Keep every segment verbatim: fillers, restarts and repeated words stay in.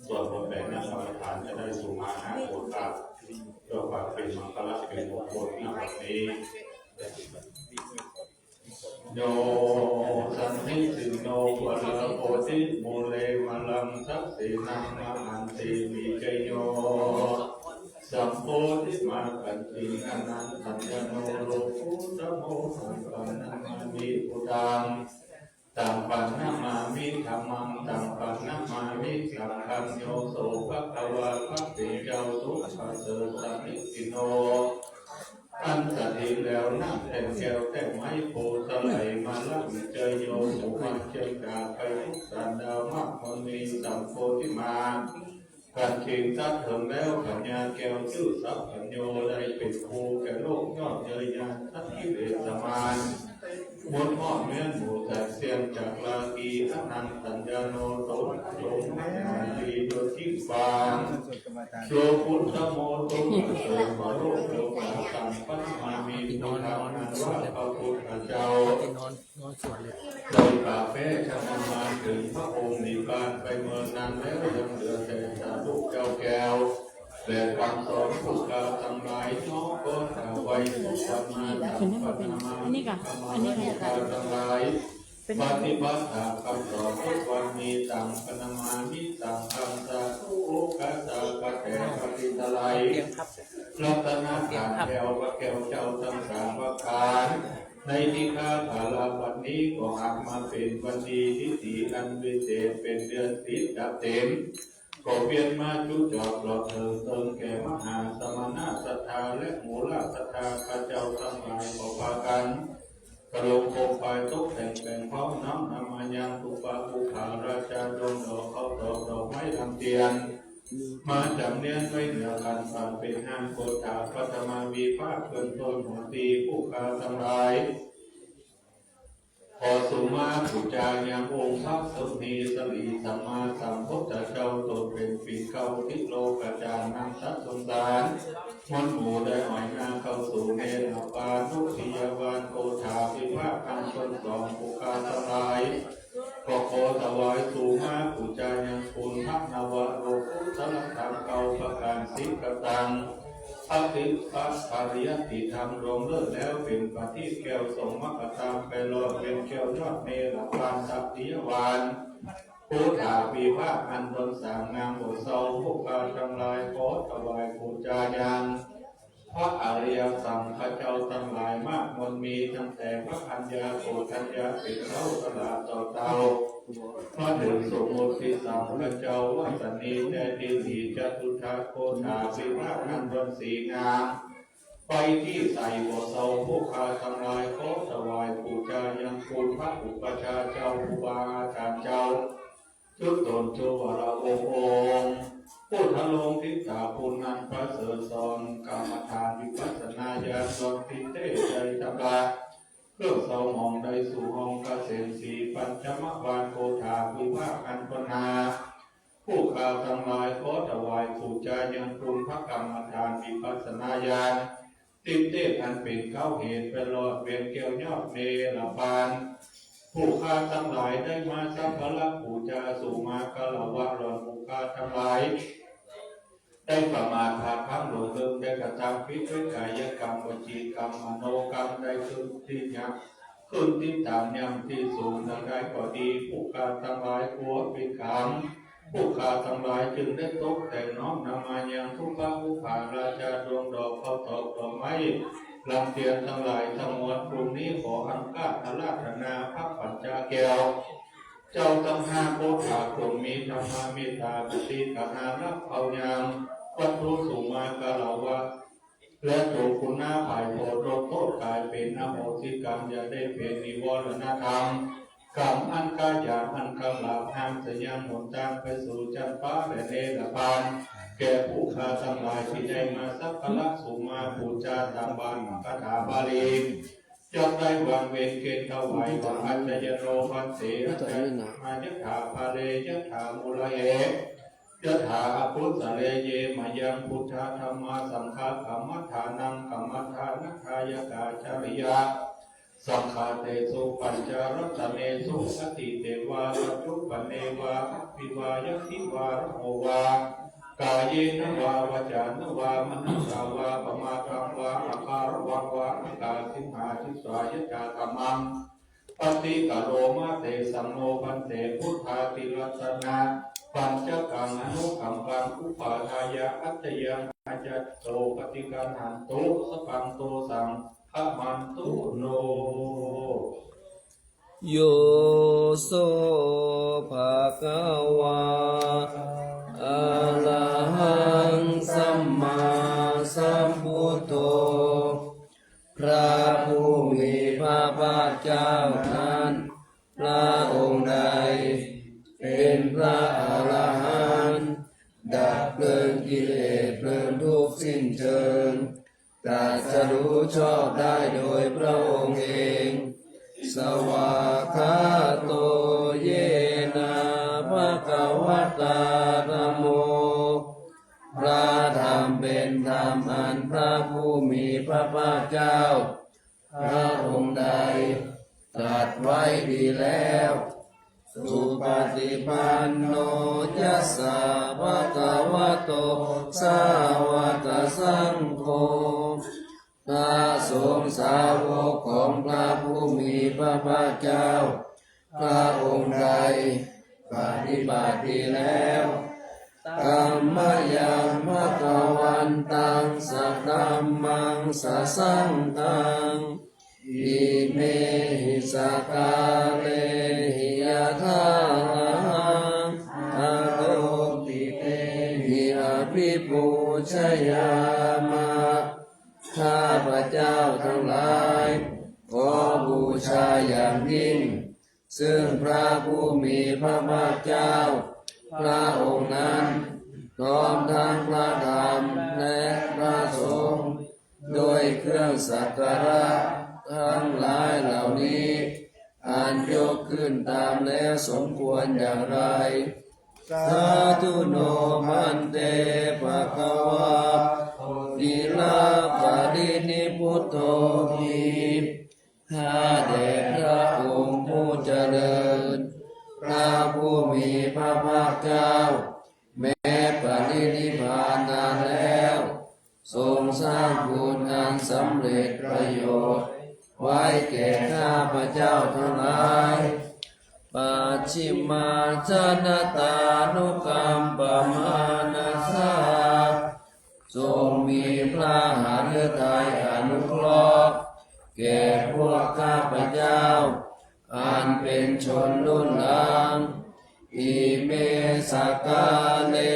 สวดบทแผ่เมตตากรรมฐานจะได้สุมาณะโภชะ เพื่อความเป็นมังคละเป็นมงคลณวันนี้ Yo sannisinno varabodhimūle māraṃ dakkhiṇaṃ mahantī vijayo sambodhimāgacchi anantayāno lokuttamo taṃ paṇamāmi buddhaṃ, taṃ paṇamāmi dhammaṃ, taṃ paṇamāmi saṅghaṃ. Yo so bhagavā พระเป็นเจ้าทรงประเสริฐ sannisinno อันสถิตแล้วนั่งแท่นแก้วแท่นไม้โพธิ์ไตรมาลวิจัยโย ผู้มาเชียงจากไปทุกสันดาวมากมนมี สัมโพธิมา กันเชิงตัดเถิงแล้ว พญาแก้วชื่อสัพพัญโญ ได้เป็นครูแก่โลกยอดเย้ยญาณสัตว์กิเลสมาร มดหม้อเมี้ยนหมู่สัตว์เสี่ยงจากลากี อนันตัญญาโน โสนจงมหาดียศยิ่งกว่า โลกุตตโม ทรงประเสริฐกว่าโลกโลกา ตังปะนะมามิ พุทธัง อันว่าพระพุทธเจ้า โดยกล่าวแม้ฉะนั้นมาถึงพระองค์นิพพานไปเมินนานแล้ว ยังเหลือแต่สาธุเจ้าแก้ว และคำสอนผู้ข้าทั้งหลาย น้อมก็ถวายทุกวันมา ตังปะนะมามิ อันนี้ก่อน อันนี้ก่อน ข้าทั้งหลาย ปฏิบัติตามคำสอนทุกวันมี ตังปะนะมามิ สังฆัง สาธุ โอกาสา ข้าแต่พระพิตรไลย รัตนกาลแก้วพระแก้วเจ้าทั้งสามประการ ในที่ข้าแต่ละวันนี้ก็หากมาเป็นวันดีที่ดีอันวิเศษ เป็นเดือนสิบดับเต็ม ก็เวียนมาจุจอบหลอดเถิงเติมแก่มหาสมณะศรัทธา และหมู่ราชศรัทธาข้าเจ้าทั้งหลายก็พากัน กระลงโคมไฟตกแต่งแปลงพร้อมน้อมนำมายังตุปาภูผาราชาดวงดอกข้าวตอกดอกไม้ลำเทียน มาจำเนียนไว้เหนือขันสันเป็นห้างโกฏฐาปัตตมาวิภาคเกินต้นหัวตีผู้ข้าทั้งหลาย ขอสุมาปูจายังองค์พระสุนีสรีสัมมาสัมพุทธเจ้าตนเป็นปีเก้าที่โลกจารย์นำสัตว์สงสาร มนหมู่ได้อ่อยหน้าเข้าสู่เนรปานุทยาวานโกฏฐาวิภาคอันตนสองผู้ข้าทั้งหลาย ก็ขอถวายสุมาปูจายังคุณพระนวโลกุตรธรรมเก้าประการสิบกตัง พระทิพย์พระปริยัติธรรมดวงเลิศแล้วเป็นประทีปแก้วส่องมรรคตามไปรอดเป็นแก้วยอดเนรปานสัตยาวาน พุทธาภิภาคอันตนสร้างงามบทเศร้าผู้ข้าทั้งหลายขอถวายปูจายัง พระอริยสังฆเจ้าทั้งหลายมากมนมีตั้งแต่พระอัญญาโกณฑัญญาเป็นเต้าสลาต่อเต้า มาถึงสมมุติสังฆเจ้าวัสนีแดนดินสีจตุทาโกฏฐาภิภาคอันตนสีงาม ไปที่ใส่บ่อเศร้าผู้ข้าทั้งหลายขอถวายปูจายังคุณพระอุปัชฌาย์เจ้าครูบาอาจารย์เจ้า ทุกตนทุกวรวงศ์องค์ ผู้ทรงทิฏฐาคุณอันประเสริฐสอนกรรมฐานวิปัสสนาญาณสอนทิเตใจตำรา เครื่องเศร้าหมองได้สู่ห้องเกษมสีปัญจมวานโกฏฐาวิภาคอันพนา ผู้ข้าทั้งหลายขอถวายปูจายังคุณพระกรรมฐานวิปัสสนาญาณ ติเตศอันเป็นเก้าเหตุไปรอดเวียนแก้วยอดเนรปาน ผู้ข้าทั้งหลายได้มาสักการะปูจาสุมาคารวะหล่อนผู้ข้าทั้งหลาย ได้ประมาทพลาดพลั้งหลงลืมได้กระทำผิดด้วยกายกรรมวจีกรรมมโนกรรมได้ขึ้นที่ยังขึ้นที่ต่ำยังที่สูงทั้งหลายก็ดี ผู้ข้าทั้งหลายขอเป็นกรรม ผู้ข้าทั้งหลายจึงได้ตกแต่งน้อมนำมายังทุกพระผู้ผ่านราชาดวงดอกข้าวตอกดอกไม้ลำเทียนทั้งหลายทั้งมวล พรุ่งนี้ขออังคาอาราธนาพระปัญจแก้ว เจ้าทั้งห้าโกฏฐาจงมีธรรมเมตตาปฏิกหารับเอายังวัตถุสุมาคารวะ และจงคุณหน้าฝ่ายโปรดลงโทษกายเป็นอโหสิกรรม อย่าได้เป็นนิวรณธรรม กรรมอันกล้าหยาบอันกำหลาบห้ามเสียยังหนทางไปสู่ชั้นฟ้าและเนรปาน แก่ผู้ข้าทั้งหลายที่ได้มาสักการะสุมาปูจาตามบาลีคาถาบาลี ย่อมได้วางเวรเกณฑ์ถวายว่า Accayano bhante, accayana mā yathā pāre yathā mūlaye, yathā akusale ye mayaṃ buddha dhammā saṅghā kammaṭṭhānaṃ kammaṭṭhānadāyakā cariyā Saṅkhātesu pañcaratane su atīte vā paccuppane vā apphi vā yakkhi vā raho vā kāyena vā vācāya vā manasā vā pamādaṃ vā akāraṃ vā akāraṃ vā akāsi ṃā disā yacchā kammaṃ paṭikaroma tesaṃ no bhante buddhāti ratanapañcakaṃ anukampaṃ upādāya accayaṃ accayanto paṭiggaṇhantu sabbaṃ dosaṃ khamantu no. Yo so bhagavā arahaṃ sammāsambuddho พระผู้มีพระภาคเจ้านั้น พระองค์ใดเป็นพระอรหันต์ ดับเพลิงกิเลสเพลิงทุกข์สิ้นเชิง ตรัสรู้ชอบได้โดยพระองค์เอง Svākkhāto yena bhagavatā dhammo พระธรรมเป็นธรรมอันพระผู้มีพระภาคเจ้า พระองค์ใดตรัสไว้ดีแล้ว Supaṭipanno yassa bhagavato sāvakasaṅgho พระสงฆ์สาวกของพระผู้มีพระภาคเจ้า พระองค์ใดปฏิบัติดีแล้ว Tammayaṃ bhagavantaṃ sadhammaṃ sasaṅghaṃ imehi sakkārehi yathārahaṃ āropitehi abhipūjayāma ข้าพเจ้าทั้งหลาย ขอบูชาอย่างยิ่ง ซึ่งพระผู้มีพระภาคเจ้า พระองค์นั้น พร้อมทั้งพระธรรมและพระสงฆ์ ด้วยเครื่องสักการะทั้งหลายเหล่านี้ อันยกขึ้นตามแล้วสมควรอย่างไร Sādhu no bhante bhagavā sotthiraparinibbuto'ti ข้าแต่พระองค์ผู้เจริญ พระผู้มีพระภาคเจ้า แม้ปรินิพพานนานแล้ว ทรงสร้างบุญอันสำเร็จประโยชน์ ไว้แก่ข้าพเจ้าทั้งหลาย Pacchimājanatānukampamānasā ทรงมีพระหฤทัยอนุเคราะห์ แก่พวกข้าพเจ้า อันเป็นชนรุ่นหลัง Ime sakkāre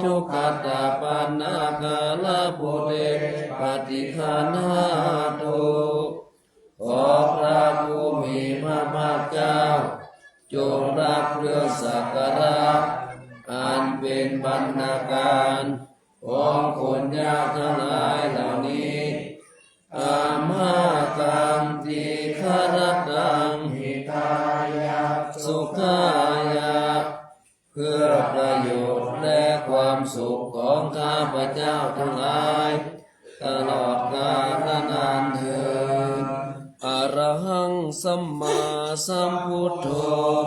duggatapaṇṇākārabhūte paṭiggaṇhātu ขอพระผู้มีพระภาคเจ้า จงรับเครื่องสักการะ อันเป็นบรรณาการ ของคนยากทั้งหลายเหล่านี้ Amhākaṃ dīgharattaṃ hitāya sukhāya เพื่อประโยชน์และความสุขของข้าพเจ้าทั้งหลาย ตลอดกาลนานเทอญ Arahaṃ sammāsambuddho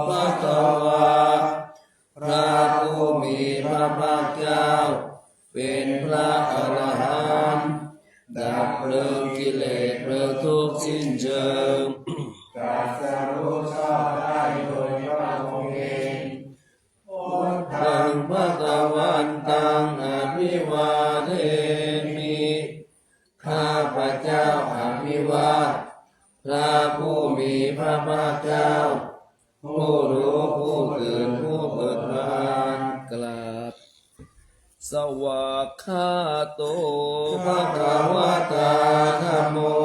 bhagavā พระผู้มีพระภาคเจ้า เป็นพระอรหันต์ ดับเพลิงกิเลสเพลิงทุกข์สิ้นเชิง ตรัสรู้ชอบได้โดยพระองค์เอง Buddhaṃ bhagavantaṃ abhivādemi ข้าพเจ้าอภิวาท พระผู้มีพระภาคเจ้า ผู้รู้ผู้ตื่นผู้เบิกบาน กราบ Svākkhāto bhagavatā dhammo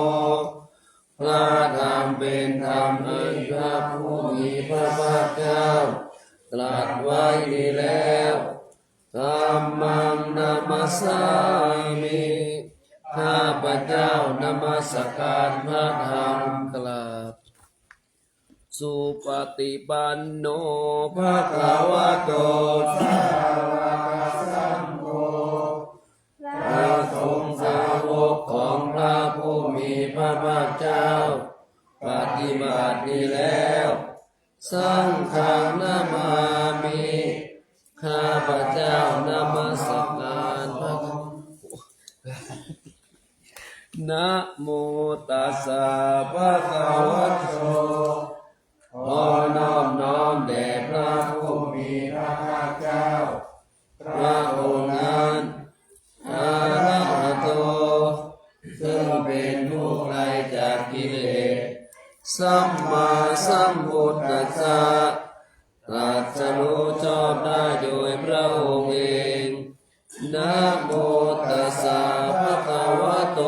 พระธรรมเป็นธรรมที่พระผู้มีพระภาคเจ้า ตรัสไว้ดีแล้ว Dhammaṃ namassāmi ข้าพเจ้านมัสการพระธรรม กราบ Supaṭipanno bhagavato sāvakasaṅgho พระสงฆ์สาวกของพระผู้มีพระภาคเจ้า ป เจ้านมัสการพระ นะโมตัสสะภะคะวะโต ขอนอบน้อมแด่พระผู้มีพระภาคเจ้า พระองค์นั้น อะระหะโต ซึ่งเป็นผู้ไกลจากกิเลส สัมมาสัมพุทธัสสะ ตรัสรู้ชอบได้โดยพระองค์เอง นะโมตัสสะภะคะวะโต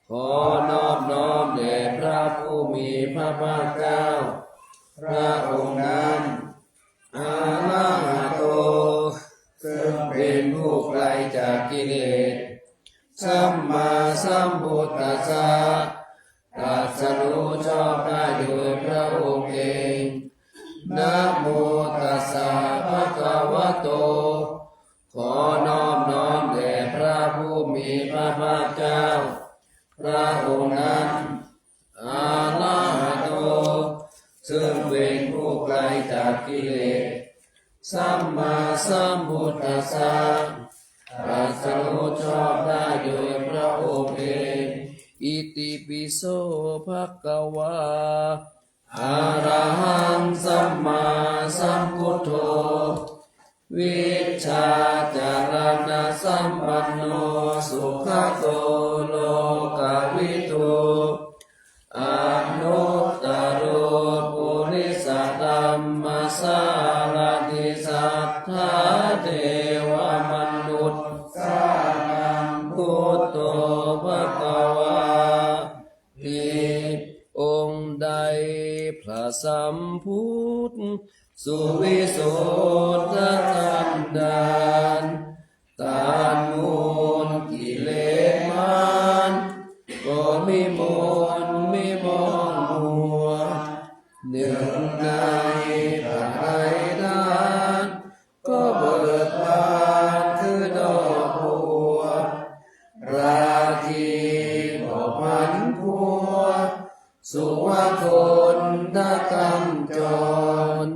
ขอนอบน้อมแด่พระผู้มีพระภาคเจ้า พระองค์นั้น อะระหะโต ซึ่งเป็นผู้ไกลจากกิเลส สัมมาสัมพุทธัสสะ ตรัสรู้ชอบได้โดยพระองค์เอง นะโมตัสสะภะคะวะโต ขอนอบน้อมแด่พระผู้มีพระภาคเจ้า พระองค์นั้น อะระหะโต ซึ่งเป็นผู้ไกลจากกิเลส สัมมาสัมพุทธัสสะ ตรัสรู้ชอบได้โดยพระองค์เอง อิติปิโสภะคะวา อะระหังสัมมาสัมพุทโธ วิชชาจารณสัมปันโน สุขะโตโลกะวิทู อนุตตะโร ปุริสะธัมมะสารถิ สัทธาเทวะมนุสสานัง พุทโธภะคะวา ที่องค์ใดพระสัมพุทธ สุวิสุทธกันดาร ต้านมูลกิเลสมาร ก็มีมนต์มีมองหัว หนึ่งในพระไตรทาน ก็เบิกบานคือดอกบัว ราตรีก็พันพัว สุวะคนทะกำจร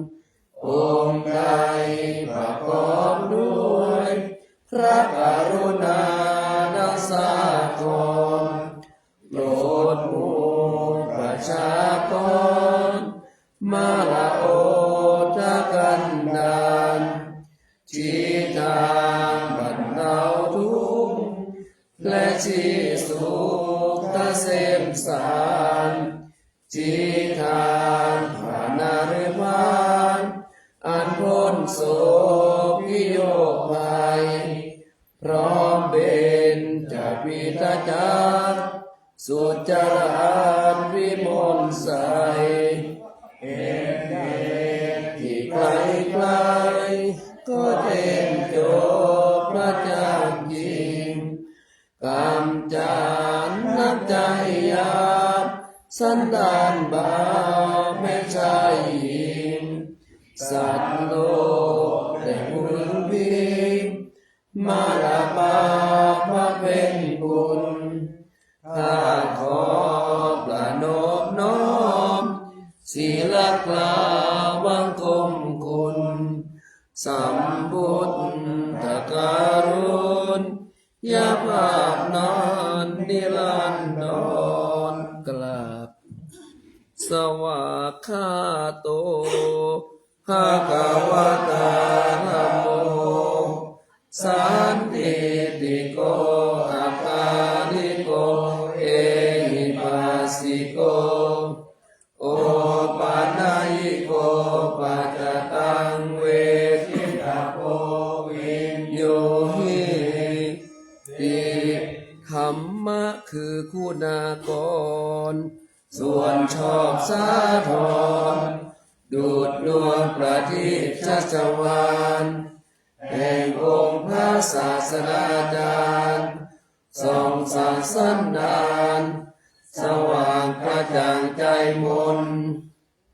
องค์ใดประกอบด้วย พระกรุณาดังสากร โปรดหมู่ประชากร มาละโอทกันดาร ชี้ทางบรรเทาทุกข์ และชี้สุขเกษมสาร ชี้ทางพระนฤพาน อันพ้นโศกพิโยคภัย พร้อมเบญจปิตจัก สุจราตวิมลใส เห็นเหตุที่ไกลไกล ก็เต็มจบประจักษ์จริง กำจัดนักใจหยาบ สันดานบาปแม่ชายหญิง สัตว์โลกแต่พึงพิง มาละบาปมาเป็นบุญ ข้าขอประนอบน้อม ศีลกราบบังคมคุณ สัมพุทธกรุณยภาพนานนิรันดร กราบ สวากขาโต ภะคะวะตาธัมโม สันทิฏฐิโก อะกาลิโก เอหิปัสสิโก โอปะนะยิโก ปัจจตัง เวทิตะโพ วิญญูหิติ ธรรมะคือคุณากร ส่วนชอบสาธร ดุจดวงประทีปชัชวาล แห่งองค์พระศาสดาจารย์ ส่องสาดสันดาน สว่างกระจ่างใจมน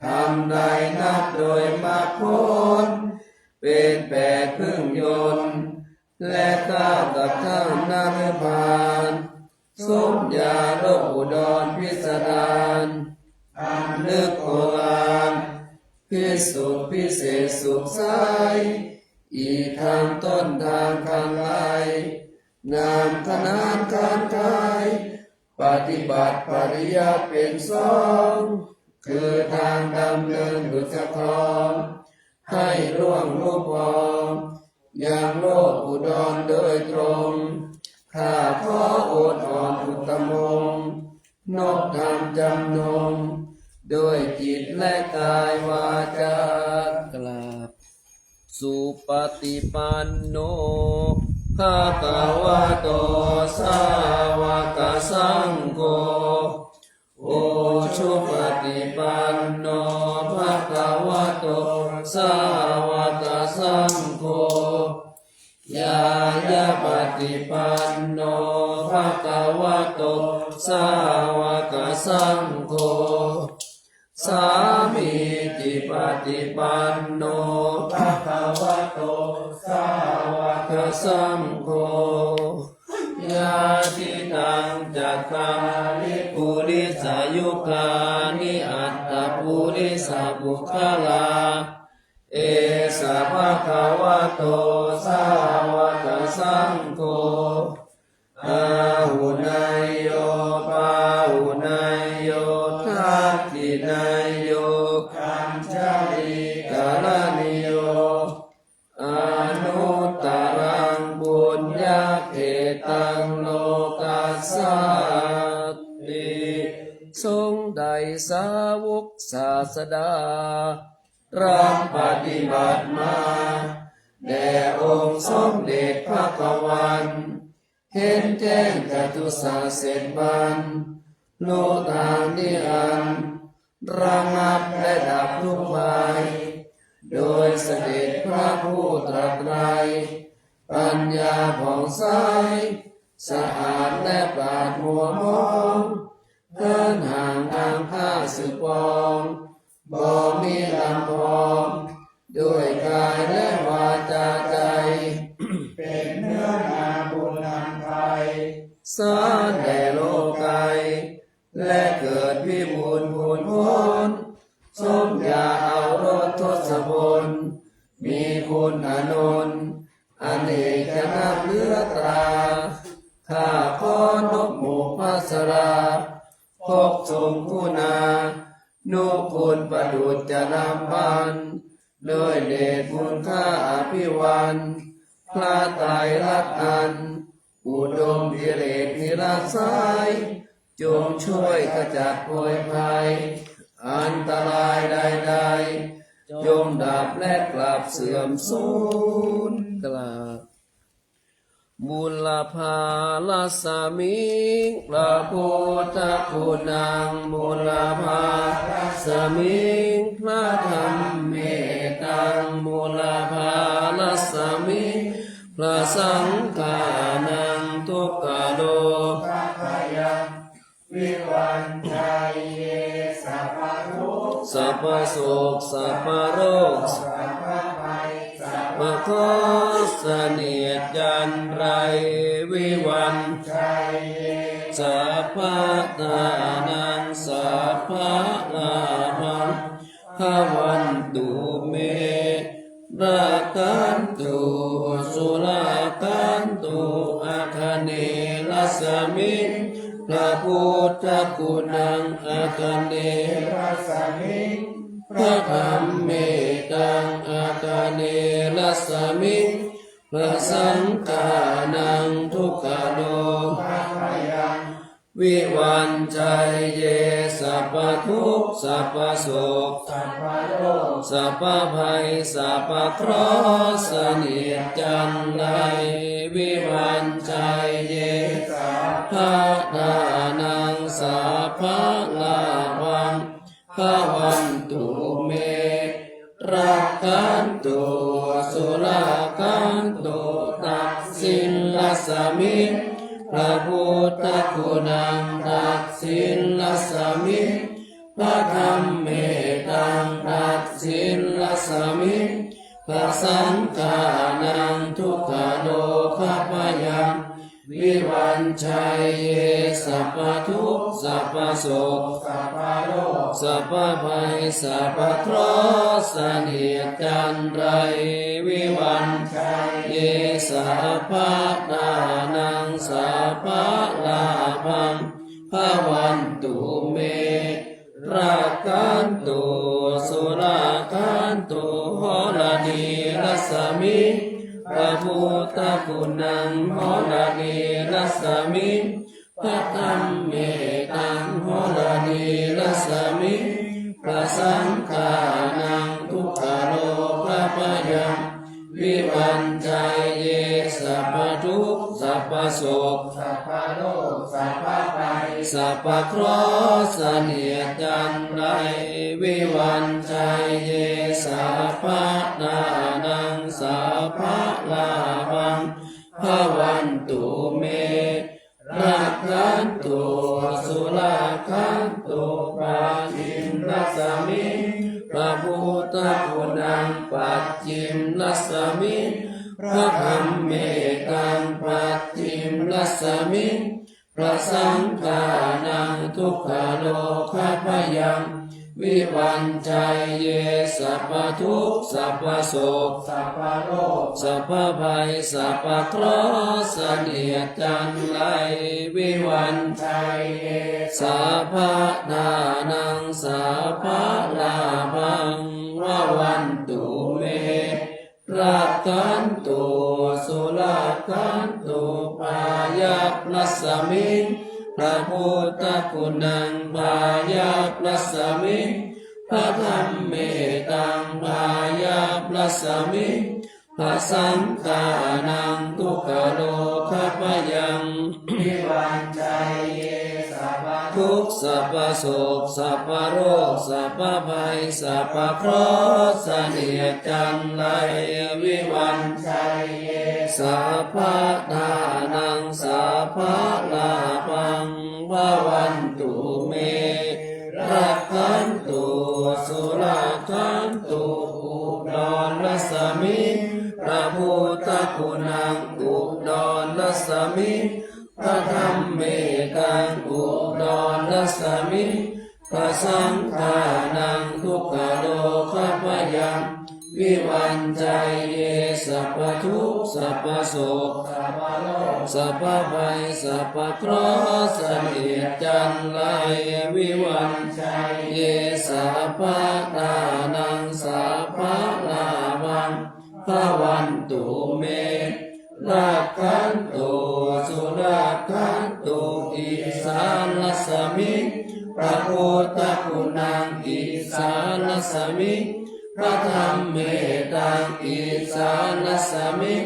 ธรรมใดนับโดยมรรคผล เป็นแปดพึ่งยนต์ และเก้ากับท่านนฤพาน สมญาโลกอุดรพิสดาร อันลึกโอฬาร พิสุทธิ์พิเศษสุขใส อีกทั้งต้นทางคันไคนำขนานขานไข ปฏิบัติปริยัติเป็นสอง คือทางดำเนินดุจคลอง ให้ล่วงลุพอง ยังโลกอุดรโดยตรง ข้าขอโอษอ่อนอุตตมงค์ นบธรรมจำนง ด้วยจิตและกายวาจากราบ Supaṭipanno bhagavato sāvakasaṅgho, ujupaṭipanno bhagavato sāvakasaṅgho, ñāyapaṭipanno bhagavato sāvakasaṅgho, sāmīcipaṭipanno bhagavato sāvakasaṅgho, yadidaṃ cattāri purisayugāni aṭṭha purisapuggalā, esa bhagavato sāvakasaṅgho, āhuneyyo pāhuneyyo dakkhiṇeyyo añjalikaraṇīyo, anuttaraṃ puññakkhettaṃ lokassāti. ทรงได้สาวกศาสดา รับปฏิบัติมา แด่องค์สมเด็จพระกวัน เห็นแจ้งจตุสาเสตบัณฑ รู้ทางนิรันดร์ ระงับและดับทุกข์ภัย โดยเสด็จพระผู้ตรัสไตร ปัญญาผ่องใส สะอาดและปราดมัวมอง เหินห่างทางข้าศึกปอง บ่มีลำพอง ด้วยกายและวาจาใจ เป็นเนื้อนาบุญนำภัย สาแด่โลกัย และเกิดวิบูลย์พูนพ้น สมญาเอารสทศพล มีคุณอานนท์ อเนกจะนับเหลือตรา ข้าขอนบหมู่พระสรา พกทรงคุณานุคุณประดุจจะนำพัน ด้วยเดชบุญข้าอภิวัน พระไตรรัตน์อัน อุดมดิเรกนิรสาย จงช่วยขจัดโพยภัย อันตรายใดๆ จงดับและกลับเสื่อมสูญ กราบ Mūlaphārasmiṃ พระพุทธคุณัง Mūlaphārasmiṃ พระธัมเมตัง Mūlaphārasmiṃ พระสังฆานัง Dukkharogabhayaṃ vivañjaye สัพพะทุกข์ สัพพะโศก สัพพะโรค สัพพะภัย สัพพะเคราะห์ เสนียดจัญไร vivañjaye สัพพะทานัง sabbalaabhaṃ bhavantu me rakkhantu surakkhantu. Akhānerasmiṃ พระพุทธคุณัง Akhānerasmiṃ พระธัมเมตัง Akhānerasmiṃ พระสังฆานัง Dukkharogabhayaṃ vivañjaye สัพพะทุกข์ สัพพะโศก สัพพะโรค สัพพะภัย สัพพะเคราะห์ เสนียดจัญไร vivañjaye สัพพะทานัง sabbalaabhaṃ bhavantu me rakkhantu surakkhantu. Dakkhiṇarasmiṃ พระพุทธคุณัง Dakkhiṇarasmiṃ พระธัมเมตัง Dakkhiṇarasmiṃ พระสังฆานัง Dukkharogabhayaṃ Vivañjaye sabbadukkha sabbasoka sabbaroga sabbabhaya sabba เคราะห์ เสนียดจัญไร Vivañjaye sabbadānaṃ sabbalābhaṃ bhavantu me. Rakkhantu surakkhantu, horadī rasmiṃ พระ buddhaguṇaṃ, horadī rasmiṃ พระ dhammetaṃ, horadī rasmiṃ พระ saṅghānaṃ, dukkharogabhayaṃ Vivañjaye sabbadukkha sabbasoka sabbaroga sabbabhaya sabba เคราะห์ เสนียดจัญไร Vivañjaye sabbadānaṃ sabbalābhaṃ bhavantu me. Rakkhantu surakkhantu, pacchimaṃ rasmiṃ พระ buddhaguṇaṃ, pacchimaṃ rasmiṃ พระ dhammetaṃ, pacchimaṃ rasmiṃ พระ saṅghānaṃ, dukkharogabhayaṃ Vivañjaye sabbadukkha sabbasoka sabbaroga sabbabhaya sabba เคราะห์ เสนียดจัญไร Vivañjaye sabbadānaṃ sabbalābhaṃ bhavantu me. Rakkhantu surakkhantu, pāyaṃ rasmiṃ พระ buddhaguṇaṃ, pāyaṃ rasmiṃ พระ dhammetaṃ, pāyaṃ rasmiṃ พระ saṅghānaṃ, dukkharogabhayaṃ Vivañjaye sabbadukkha sabbasoka sabbaroga sabbabhaya sabba เคราะห์ เสนียดจัญไร Vivañjaye sabbadānaṃ sabbalābhaṃ bhavantu me. Rakkhantu surakkhantu, udarasmiṃ พระ buddhaguṇaṃ, udarasmiṃ พระ dhammetaṃ, udarasmiṃ พระ saṅghānaṃ, dukkharogabhayaṃ Vivañjaye sabbadukkha sabbasoka sabbaroga sabbabhaya sabba เคราะห์ เสนียดจัญไร Vivañjaye sabbadānaṃ sabbalābhaṃ bhavantu me. Rakkhantu surakkhantu, isārasmiṃ พระ buddhaguṇaṃ, isārasmiṃ พระ dhammetaṃ, isārasmiṃ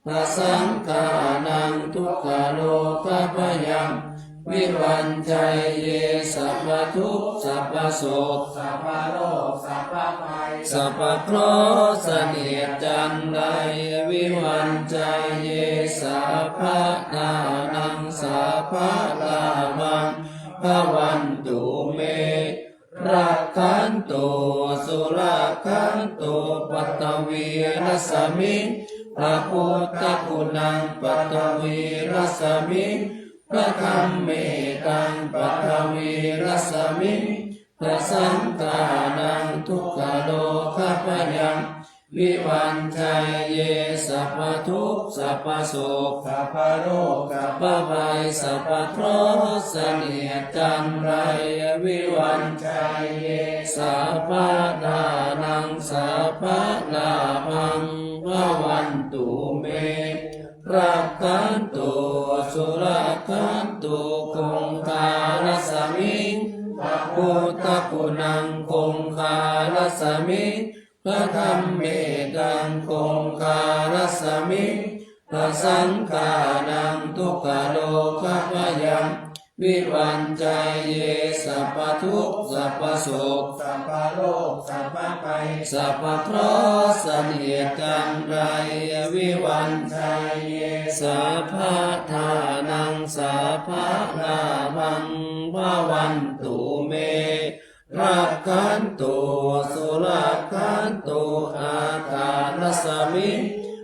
พระ saṅghānaṃ, dukkharogabhayaṃ Vivañjaye sabbadukkha sabbasoka sabbaroga sabbabhaya sabba เคราะห์ เสนียดจัญไร Vivañjaye sabbadānaṃ sabbalābhaṃ bhavantu me. Rakkhantu surakkhantu, paṭhavīrasmiṃ พระ buddhaguṇaṃ, paṭhavīrasmiṃ พระ dhammetaṃ, paṭhavīrasmiṃ พระ saṅghānaṃ, dukkharogabhayaṃ Vivañjaye sabbadukkha sabbasoka sabbaroga sabbabhaya sabba เคราะห์ เสนียดจัญไร Vivañjaye sabbadānaṃ sabbalābhaṃ bhavantu me. Rakkhantu surakkhantu, cundarasmiṃ พระ buddhaguṇaṃ, cundarasmiṃ พระ dhammetaṃ, cundarasmiṃ พระ saṅghānaṃ, dukkharogabhayaṃ Vivañjaye sabbadukkha sabbasoka sabbaroga sabbabhaya sabba เคราะห์ เสนียดจัญไร Vivañjaye sabbadānaṃ sabbalābhaṃ bhavantu me. Rakkhantu surakkhantu, ākāsarasmiṃ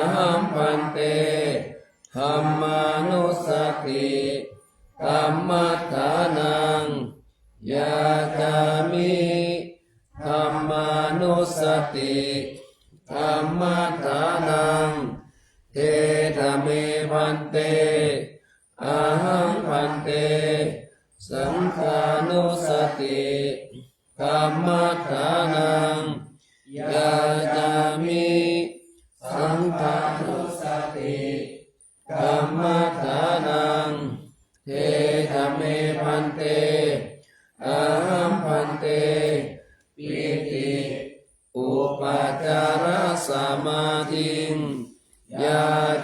ahaṃ bhante dhammanussati kammaṭṭhānaṃ yācāmi. Dhammanussati kammaṭṭhānaṃ. Teta me bhante ahaṃ bhante saṅghanussati kammaṭṭhānaṃ yācāmi. Saṅgha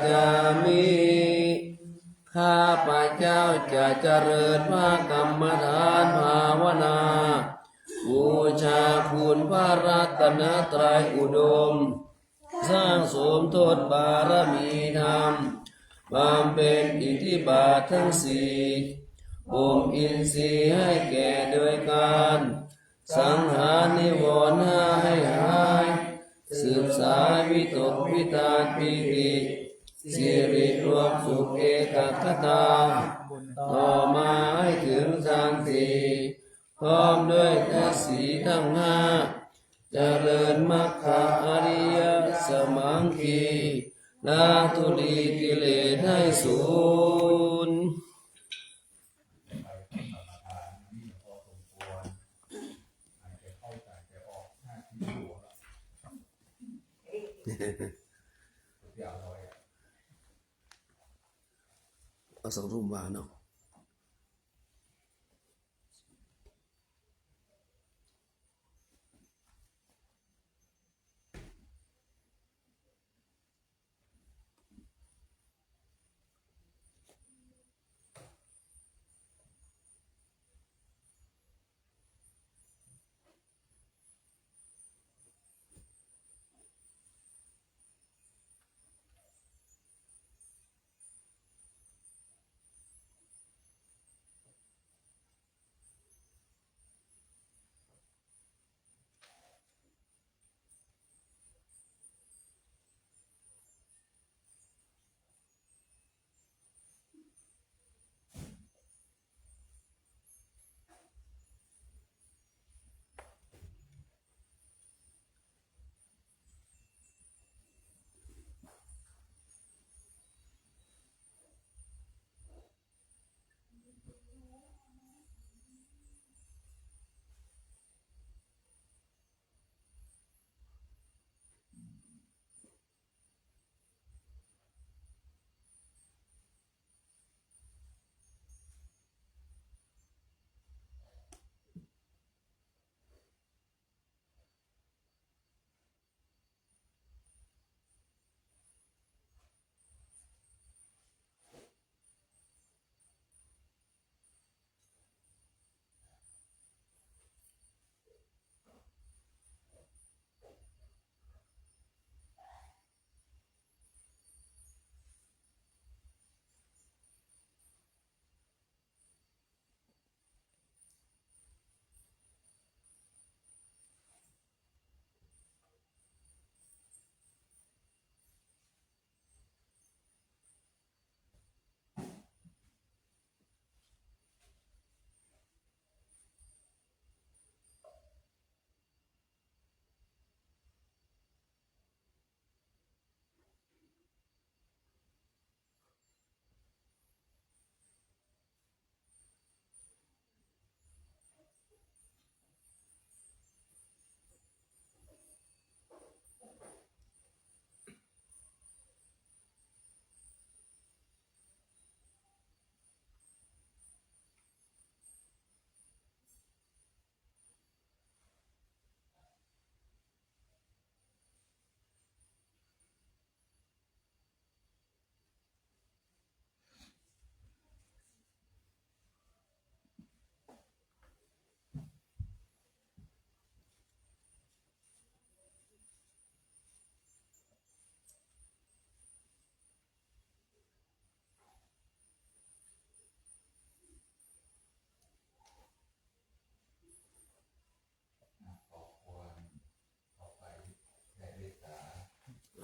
จามิ ข้าพเจ้าจะเจริญพระกรรมฐานภาวนา บูชาคุณพระรัตนตรัยอุดม สร้างสมทบบารมีธรรม บำเพ็ญอิทธิบาททั้งสี่ บ่มอินทรีย์ให้แก่โดยการ สังหารนิวรณ์ห้าให้หาย สืบสายวิตกวิจารปีติ สิริรวมสุขเอกัคคตา ต่อมาให้ถึงฌานสี่ พร้อมด้วยธาตุสี่ทั้งห้า เจริญมัคคาอริยสมังคี ละทุลีกิเลสให้สูญ เอาสองทุ่มว่าเนาะ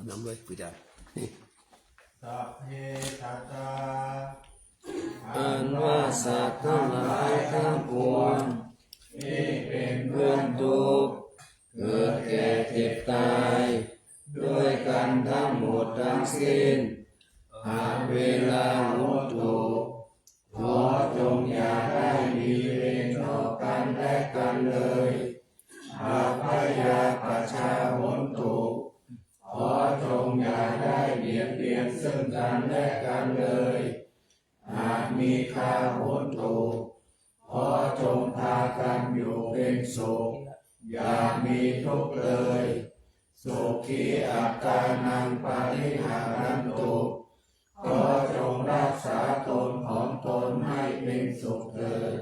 นำเลย ปู่อาจารย์ Sabbe sattā อันว่าสัตว์ทั้งหลายทั้งปวง ที่เป็นเพื่อนทุกข์ เกิดแก่เจ็บตาย ด้วยกันทั้งหมดทั้งสิ้น Averā hontu ขอจงอย่าได้มีเวรต่อกันและกันเลย Abyāpajjhā hontu ขอจงอย่าได้เบียดเบียนซึ่งกันและกันเลย Anīghā hontu ขอจงพากันอยู่เป็นสุข อย่ามีทุกข์เลย sukhī attānaṃ pariharantu. ขอจงรักษาตนของตนให้เป็นสุขเถิด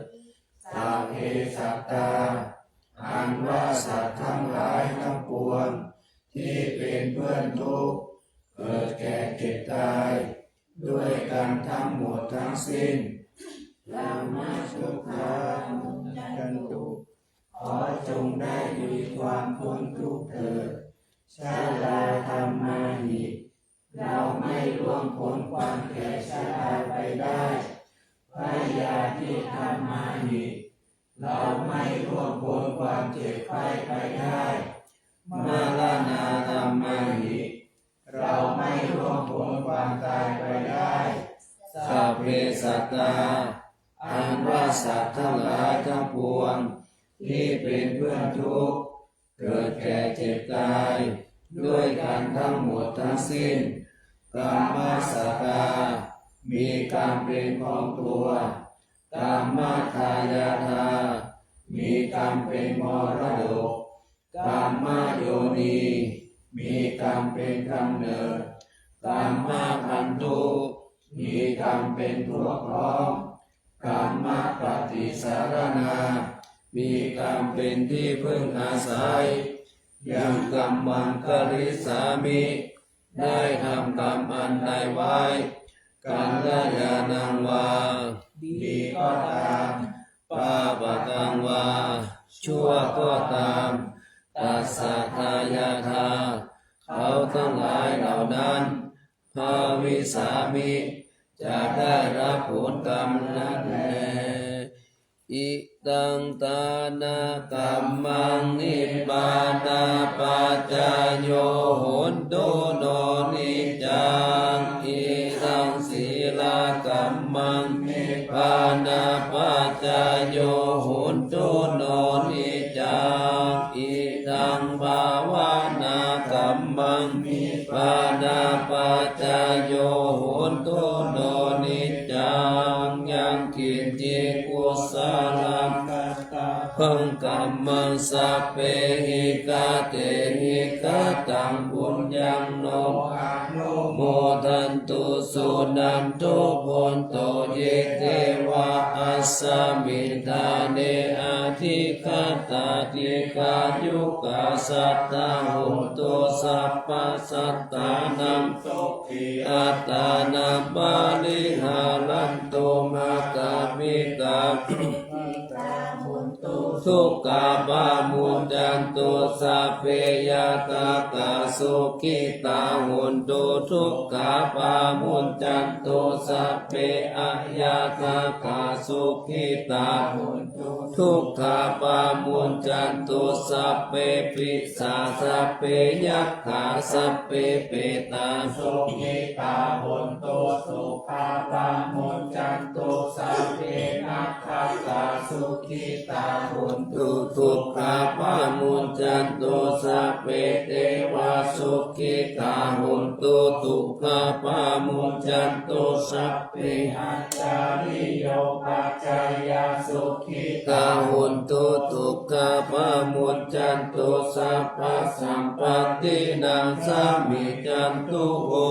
Sabbe sattā อันว่าสัตว์ทั้งหลายทั้งปวง ที่เป็นเพื่อนทุกข์ เกิดแก่เจ็บตาย ด้วยกันทั้งหมดทั้งสิ้น dhammasukhā muccantu ขอจงได้มีความพ้นทุกข์เถิด jarādhammāhi เราไม่ล่วงพ้นความแก่ชราไปได้ byādhidhammāhi เราไม่ล่วงพ้นความเจ็บไข้ไปได้ maraṇadhammāhi เราไม่ล่วงพ้นความตายไปได้ sabbe sattā อันว่าสัตว์ทั้งหลายทั้งปวง ที่เป็นเพื่อนทุกข์ เกิดแก่เจ็บตาย ด้วยกันทั้งหมดทั้งสิ้น kammassakā มีกรรมเป็นของตัว kammadāyādā มีกรรมเป็นมรดก kammayonī มีกรรมเป็นกำเนิด kammabandhū มีกรรมเป็นพวกพ้อง kammapaṭisaraṇā มีกรรมเป็นที่พึ่งอาศัย yaṃ kammaṃ karissāmi ได้ทำกรรมอันใดไว้ kalyāṇaṃ vā ดีก็ตาม pāpakaṃ vā ชั่วก็ตาม tassa dāyādā เขาทั้งหลายเหล่านั้น bhavissāmi จะได้รับผลกรรมนั้นแล idaṃ dānakammaṃ nibbānapaccayo hotu no niccaṃ, idaṃ sīlakammaṃ nibbānapaccayo hotu no niccaṃ, idaṃ bhāvanākammaṃ nibbānapaccayo hotu no niccaṃ, yaṃ kiñci kusalaṃ kattabbaṃ kammaṃ sabbehi katehi kataṃ puññaṃ no anumodantu suṇantu bhonto ye devā asmiṃ ṭhāne adhigatā dīghāyukā sattā hontu sabbasattānaṃ sukhī attānaṃ pariharantu. Mātā pitā sukhitā hontu, dukkhā pamuccantu, sabbe ñātakā sukhitā hontu, dukkhā pamuccantu, sabbe aññātakā sukhitā hontu, dukkhā pamuccantu, sabbe pisā sabbe yakkhā sabbe petā sukhitā hontu, dukkhā pamuccantu, sabbe nakkhattā sukhitā hontu, dukkhā pamuccantu, sabbe devā sukhitā hontu, dukkhā pamuccantu, sabbe ācariyupajjhāyā sukhitā hontu, dukkhā pamuccantu, sabbasampattinānaṃ samijjhantu vo.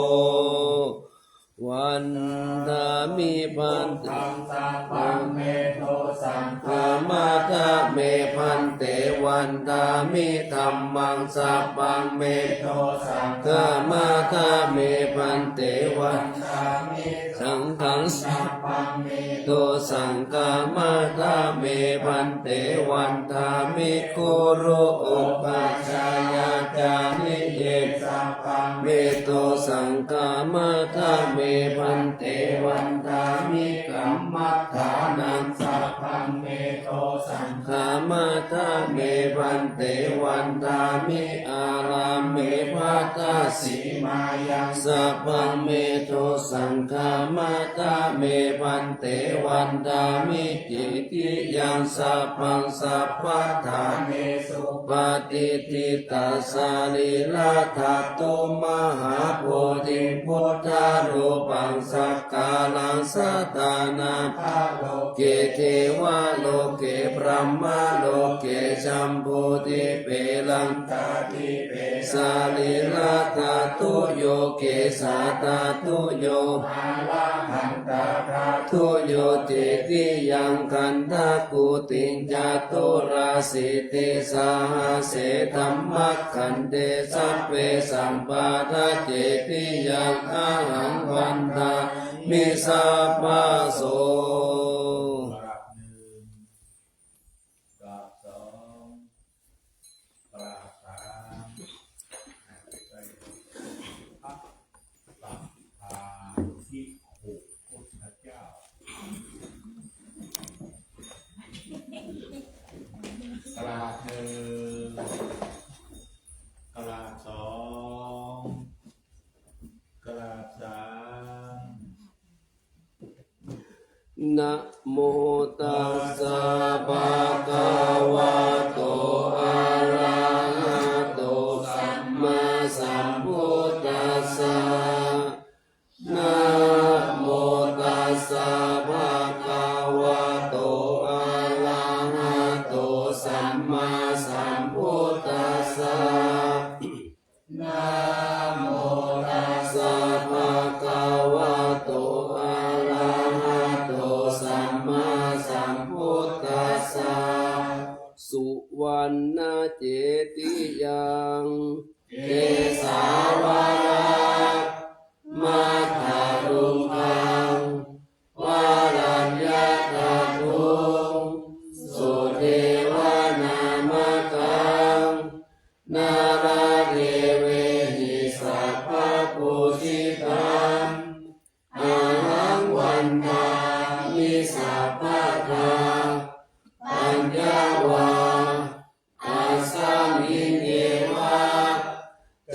Vandāmi bhante, buddhaṃ sabbaṃ me dosaṃ khamatha me bhante. Vandāmi dhammaṃ sabbaṃ me dosaṃ khamatha me bhante. Vandāmi saṅghaṃ sabbaṃ me dosaṃ khamatha me bhante. Vandāmi guru upajjhāyācariye sabbaṃ me dosaṃ khamatha me bhante. Vandāmi kammaṭṭhānaṃ sabbaṃ me dosaṃ khamatha me bhante. Vandāmi ārāme baddhasīmāyaṃ sabbaṃ me dosaṃ khamatha me bhante. Vandāmi cittiyaṃ sabbaṃ sabbaṭṭhānesu patiṭṭhitā sarīradhātu mahābodhiṃ buddharūpaṃ sakalaṃ sadā nāgaloke devaloke brahmaloke jambudīpe laṅkādīpe sarīradhātuyo, kesādhātuyo, arahantadhātuyo, cetiyaṃ gandhakutiṃ caturāsītisahasсе dhammakkhandhe, sabbesaṃ padaccetiyaṃ ahaṃ vandāmi sabbaso. กราบสอง กราบสาม พระสัทธาธิคุณพุทธเจ้า กราบหนึ่ง กราบสอง กราบสาม Namo tassa bhagavato arahato sammāsambuddhassa. Namo tassa bhagavato arahato sammāsambuddhassa. Namo tassa bhagavato arahato sammāsambuddhassa. Suvaṇṇacetiyaṃ kesāvaratmakkharuṅgaṃ varaññataṭṭhuṃ sudevanāmakam nāḷāgiriṃ sabbaṃ pūjitaṃ ahaṃ vandāmi sabbadā. Paññā vā asmiññeva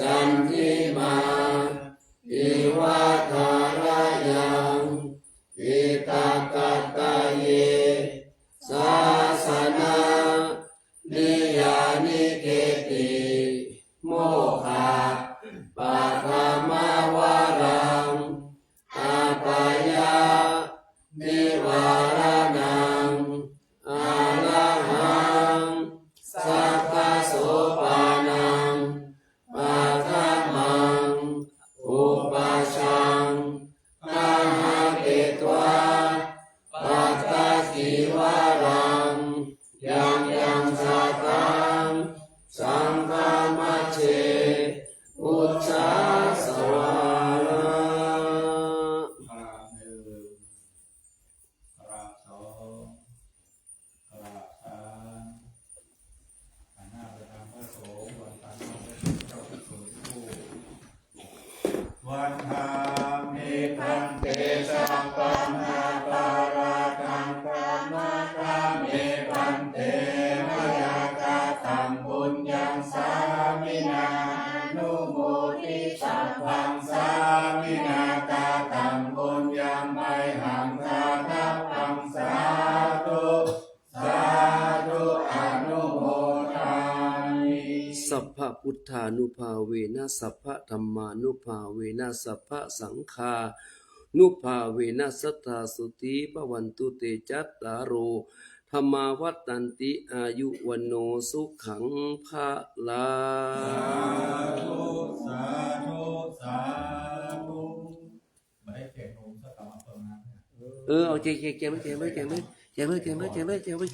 candimā iva tharayaṃ, etaṃ gatthaye sāsana niyyāniketti, mokkhapagamavaraṃ apāyanivāraṇaṃ, arahaṃ sakkasopaṇaṃ paṭhamaṃ upajjhaṃ gahaṃ petvā pattagīvaraṃ, yaṃ yaṃ jātaṃ saṅghamajjhe ujjhāsavā. กราบหนึ่ง กราบสอง กราบสาม หันหน้าไปทางพระสงฆ์ วันทานาพระสงฆ์ เจ้ากุศลผู้ Vandāmi bhante sabbaṃ aparādhaṃ khamatha me bhante, mayā kataṃ puññaṃ sāminā anumoditabbaṃ, sāminā kataṃ puññaṃ mayhaṃ dātabbaṃ. Sādhu. Sādhu, anumodāmi. Sabbabuddhānubhāvena sabbadhammānubhāvena sabbasaṅghānubhāvena sadā sotthī bhavantu te. Cattāro dhammā vaḍḍhanti, āyu vaṇṇo sukhaṃ balaṃ. Sādhu, sādhu, sādhu. ไม่ได้แจกนมสักกำเอาต้นน้ำเนี่ย เออ เอาแจก แจก แจกเลย แจกเลย แจกเลย แจกเลย แจกเลย แจกเลย แจกเลย แจกเลย